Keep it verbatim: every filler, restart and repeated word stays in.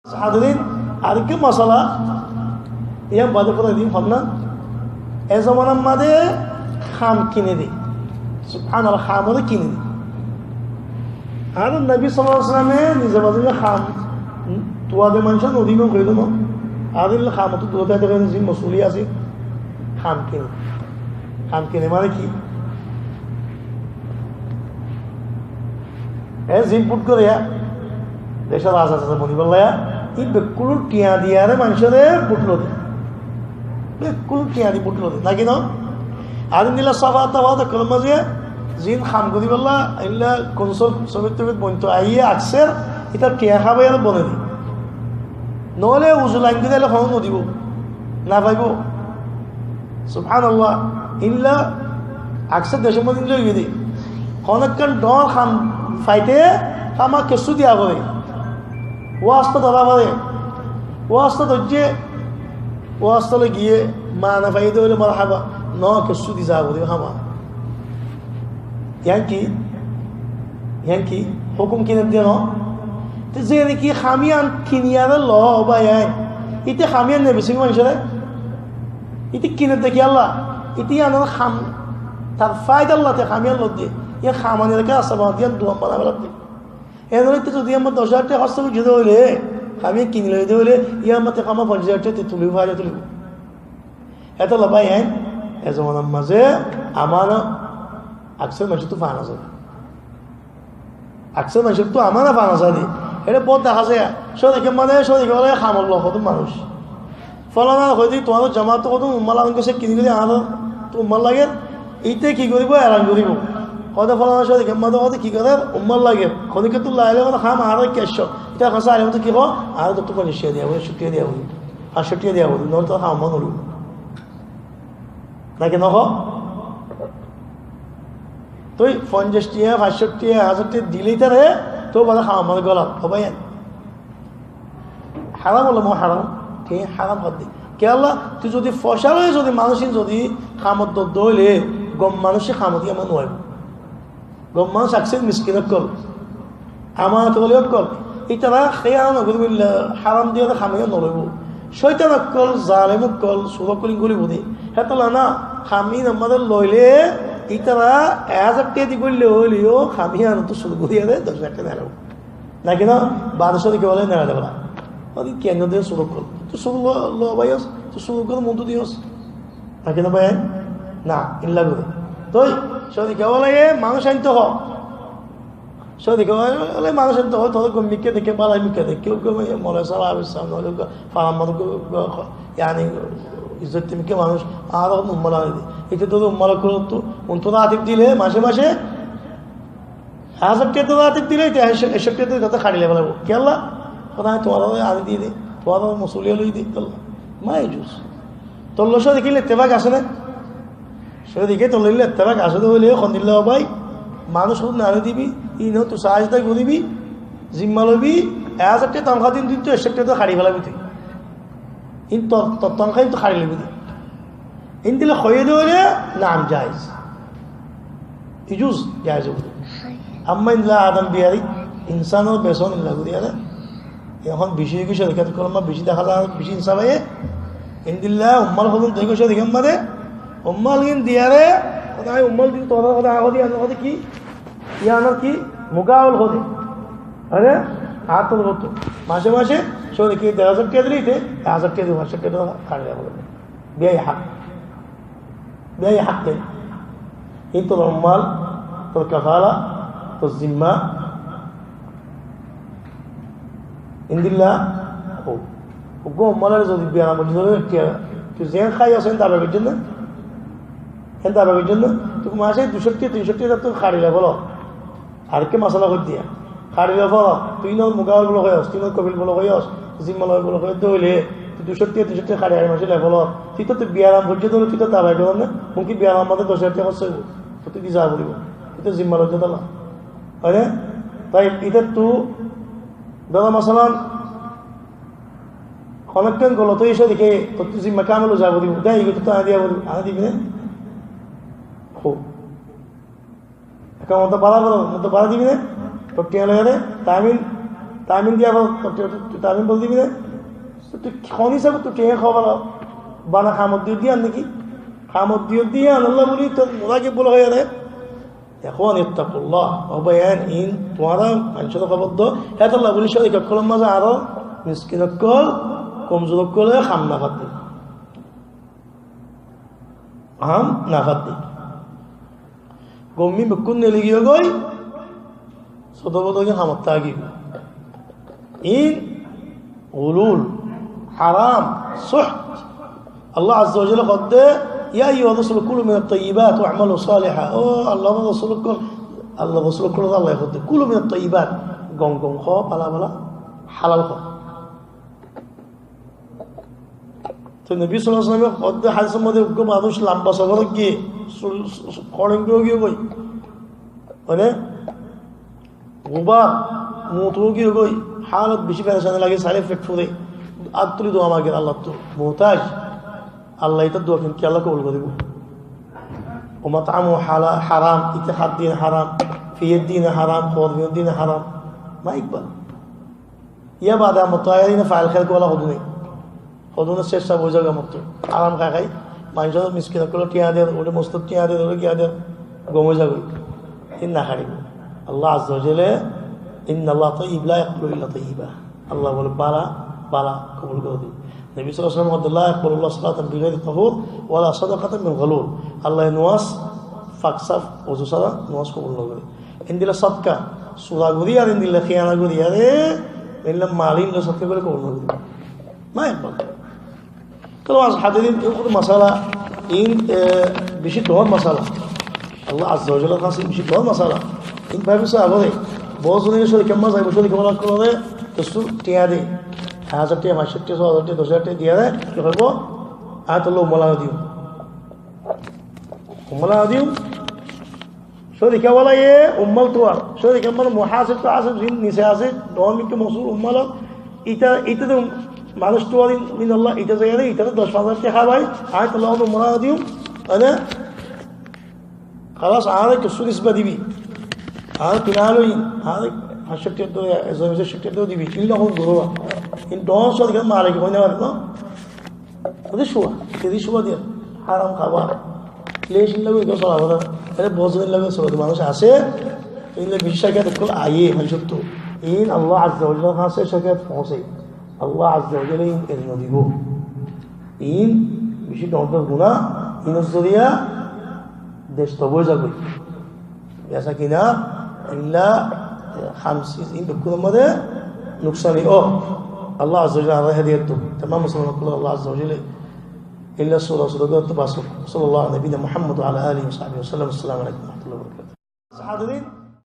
Hádirin, arekka masala, yián bade fúrai dim, hon na? E zomanar mazé ham kine de. Subhanallah, ham ore kine de. Ar Nobi sallallahu alaihi wasallame nize bazaibo ham, tuwa de maincóre no dibo, hoibo no. Ar illa ham ottu dure táite hoibo, ze mosuli asé, ham kine. Ham kine mane ki? E zin bút goré ya, decór raza taza bonibálla, i bekkúnor thiañ diyaré maincóre bút lode. Bekkúnor thiañ di bút lode, naki no? Ar endilla sofa tofa ókkolor mazé zin ham goribálla, endilla konsol sofit tofit bonto aiyé akser, itar thiañ hábaiyaré bone de. Noóile uzu lain gorí aile hono no dibo, no faibo. Subhanallah. Endilla akser decór mazé endilla óiye de. Honó ekkán dhoóñr ham faite háma kessú diya fore. Wasta dóra fore. Wasta dóijje, wasta loi giyé, ma no faiyé de óile marhaba. No, kessú di za fore háma. Yián ki? Yián ki? Hókum kiner de no? Te ze niki ham yián kiniyaré lo, bái, ain. Íte ham yián no besibo maincóre? Íte kiner de kiyólla? Íte yián ham, tar faidalla te ham yián lodde. Yián ham aniyaré ki asé, bade yián duan banai feladde. Ene íte zodi añára doc házar tiañ hóros goijjé de óile, ham yián kini loi de óile, yián mazé te ham poncac házar tiañ te tulibo, faida tulibo. Etolla bái, ain, e zomanar mazé amana akser maincóttu fa no za de. Akser maincóttu amana fa no za de. Ere bóut dehá za, córiker mazé, córiker mazé ham loi hodún manúic. Folanar hoiyé de, tuáñrar jamaat hodún ummál aron goijjé, kini gorí añárar to ummál lager. Íte ki goribo? Elan goribo. Hoó de folanar córiker mazé, hoó de ki gorer? Ummál lager. Honikka to laile hoó de ham añárar kessú. Íte hoó de añárar to ki hoó? Añárar to poncac tiañ diya foribo, ekcó tiañ diya foribo. Fañs cót tiañ diya foribo, noóile to ham ummál no óibo. Naki no hoó? Toi poncac tiañ, fañs cót tiañ, házar tiañ dile ítare, to bade ham ummál golat. Ó bái, ain. Haram óile mo haram, te haram hoó de. Kiyólla, tui zodi foicá loi zodi manúic ín zodi hamot dór de óile, gom manúic hamot yián no aibo. Gom manúic akser miskin ókkol, amanat ókkol, ítara híyanot no goríbolla, haram diyaré ham yián no loibo. Cóitan ókkol, zalem ókkol, sur ókkol ín goribo de. Hétolla na, ham ín ammáde loile, ítara ek házar tiañ di goille óileyo, ham yián ottu sur goriyaré doc házar tiañ no loibo. Naki no? Bade córiker bóle, "Nai, nai, nai." Bade ki, "Enno de sur ókkol. Tui sur lo, lo bái os, tui sur ókkol muntu diyos." Naki no bái? Na, illa gori. Toi, córiker bóle, "Manúic ainto hoó." Córiker bóle, "Manúic ainto hoó, tore gom mikká deké, bála mikká deké, uggwá moloi sáb, háfez sáb, noóile uggwá farar mazé uggwá, yani, izzot mikká manúic, añáre ummál ani de." Ite to ummál ókkol ottu, untú ratib dile, mace mace, házar tiañ to ratib dile, te ekcó, ekcó tiañ to haçi loi félaibo. Kiyólla? Hoó de, "Añí tuáñrare ani diyí de, tuáñrare mosuliya loi diyí de." Kiyólla? Maijus. Tolla córiker loi ittefak asé né? Córiker tolla loi ittefak asé de óile, hondilla, "Ó bái, manúic hodún ani dibi, ín ottu saájda goribi, zimma loibi, ek házar tiañ tonhá din, din to ekcó tiañ to haçi félaibi tui." Ín tor, tor tonhá ín to haçi loibi de. Endilla hoiyé de óile, naam jaiz. Ijuz jaiz óibo de. Amma endilla adam biyari, insánor beson endilla gori are. Ehón beci ói giyé, córikat ókkol mazé beci dehá za, beci insaf óiye. Endilla ummál hodún dehá za córikat mazé, ummál gín diyaré, hoó de añí ummál diyí, tuáñra hoó de, hoó de, yián hoó de ki? Yián hoó de ki? Mugawal hoó de. Are, añár torfóttu. Mace mace, córikat dehá za tiañ dile, te, dehá za tiañ dile, fañs cót tiañ dile, haçi loi félaibo. Biyayi hak. Biyayi hak de. Ín tor ummál, tor kafala, tor zimma. Endilla, ó, uggwá ummál ore zodi biyaram goijjé de óile, tui zeén hái asó, eén dabai goijjé né? Eén dabai goijjé né? Tui mace ducó tiañ, tincó tiañ tui haçi loi félo. Arekka masala hoóir de. Haçi loi félo, tui ínor mugawal bóli hoiyós, tui ínor kofil bóli hoiyós, zimma loi bóli hoiyós de óile, tui ducó tiañ, tincó tiañ haçi haçi mace loi félo. Tui to, tui biyaram goijjé de óile, tui to dabai goijjé de óile, mumkin biyaram mazé doc házar tiañ hóros óibo, tui to diza foribo, tui to zimma loijjé de óile. Óile? Toi ítattú, dóro masalan, honó ekkán golot óiye, córikat, tui to zimma kamil ói za foribo, de, ítattú ani diya foribo, ani dibi né? Hó. Ekkán mottor bára goró, mottor bára dibi né? Tor tiañ loi de, tamin, Tamin diya bol, tui, tui, tui tamin bol dibi ne? Tui hon hísabe tui tiañ hó bala? Bana hamot diyór diyan niki? Hamot diyór diyan Allah buli to murage bula hoiya de. Ehón ittaqullah. Ó bái, en in tuáñra manúcor hóbor do. Hétolla buli córik ókkolor mazé aró miskin ókkol, komzur ókkole ham no fadde. Ham no fadde. Gommi bekkún neli giyói, sodor bodor giyói hamot táki. In gulul, haram, suht. Allah Azza wa Jalla hoódde, "Ya ayyuhar rusulu kulu minat tayyibat wa'malu saliha." Ó Allah Rosul ókkol, Allah Rosul ókkol Allah hoódde, "Kulu minat tayyibat." Gom gom hó, bála bála, halal hó. Toi Nobi sallallahu alaihi wasallam e hoódde hádisor modde uggwá manúic lamba sofore giyé, sul, sul, sul, hoñçing ói giyói. Mane, gubar, mut ói giyói, halot beci ferecani lage, sailé fet fure, át tuli dua mager Allahttu, muhtaj. Allah itar dua kin ki Allah kobul goríbo? Wa mat'amuhu hala-, haram, ite hár din haram, fiyé din haram, hor fiyé din haram. Ma iqbal. Yá bade amottu aiyér ine fail khél kóla hodún. Hodún céc saf ói zagói amottu. Aram hái hái. Manúcor miskin ókkolor tiañ der, uçé mosjidot tiañ der, uçé giyá der. Gom ói zagói. In no háribo. Allah Azza wa Jalla, "Inna Allaha tayyibun la yaqbalu illa tayyiba." Allah bole, bála, bála kobul goré de. Nobi sallallahu alaihi wasallam hoódde, "La yaqbalu Allahu salatan bi ghairi tahur, wa la sadaqatan min ghulul." Allah e nomaz fak saf, ozu sára nomaz kobul no goré. Endilla sodka, sura gorí ar endilla hiyana gorí ar endilla mal endilla sodka gorí kobul no gorí. Ma iqbal. Tóile aziz hadirin, in masala, in, e, beci doñr masala. Allah Azza wa Jalla hásé beci doñr masala. In bábi sá abore, bout zone córik mazé zaibo, córik ókkole, kessú tiañ de, házar tiañ, fañs cót tiañ, só házar tiañ, doc házar tiañ diyóre, ki hoibo? Añí tolla umra lagái diyum. Umra lagái diyum. Córik wala ye ummal tuwar. Córik mane muhasib to asé, zin nise asé, doñr mikká mosul ummal. Ita, ita to manúic tuwar in, in Allah, ita zaiyóre, ita to doc fañs házar tiañ hábai, añí tolla umra lagái diyum. Mane, halas, añáre kessú nisba dibi. Añáre tui no loi, añáre fañs cót tiañ do, e, zobin cót tiañ do dibi. In rokóm guró. In doñr córik malik hoi no fare, no? Ede cúa, ede cúa diya, haram hábar. Lec illa gorí sola fore. Ede bout zon illa gorí sola fore. Manúic asé, illa beci cakiyat ókkol aiyé, manúicottu. In Allah Azza wa Jalla hásé cakiyat foóñse. Allah Azza wa Jalla in eri no dibo. In beci doñr doñr guná, inor zoriya dec toba ói zagói. Besa kina, illa, e, ham siz in bekkúnor modde nuksani ó. Allah Azza wa Jalla añáre hedayot dóuk. Tamam musolman ókkol Allah Azza wa Jalla illa sura sura dóuk. Sallallahu ala nabiyina Muhammad wa ala alihi wa sahbihi wa sallam. Assalamu alaikum wa rahmatullahi wa barakatuh. Hadirin,